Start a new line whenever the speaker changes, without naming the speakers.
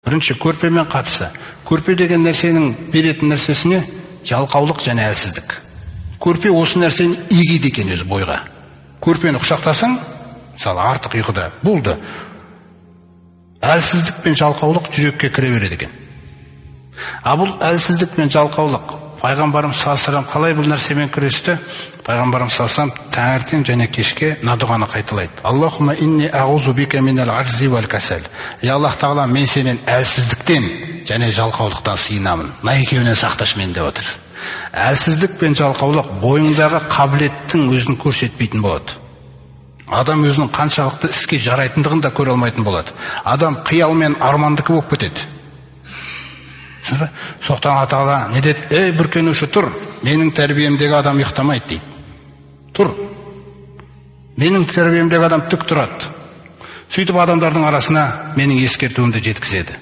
Бірінші, көрпемен қатысы. Көрпе деген нәрсенің беретін нәрсесіне жалқаулық және әлсіздік. Көрпе осы нәрсені егеді екен өзі бойға. Көрпені құшақтасаң, мысалы, артық ұйқыда болды, әлсіздік пен жалқаулық жүрекке кіре береді екен. А бұл әлсіздік пен жалқаулық, пайғамбарымыз саллаллаху алейхи қалай бұл нәрсемен күресті? Пайғамбарымыз саллаллаху алейхи таңертең және кешке мына дұғаны қайталайды: «Аллахумма инни ағузу бика минал ажзи уәл касал». Я Аллах тағала, мен сенен әлсіздіктен және жалқаулықтан сыйынамын, мына екеуінен сақташы мені деп отыр. Әлсіздік пен жалқаулық бойыңдағы қабілеттің өзін көрсетпейтін болады. Адам өзінің қаншалықты іске жарайтындығын да көре алмайтын болады. Адам қиял мен армандікі болып кетеді. Түсіндің бе? Сондықтан Алла тағала не деді? «Ей, бүркенуші, тұр, менің тәрбиемдегі адам ұйықтамайды», – дейді. Тұр, менің тәрбиемдегі адам тік тұрады, сөйтіп адамдардың арасына менің ескертуімді жеткізеді.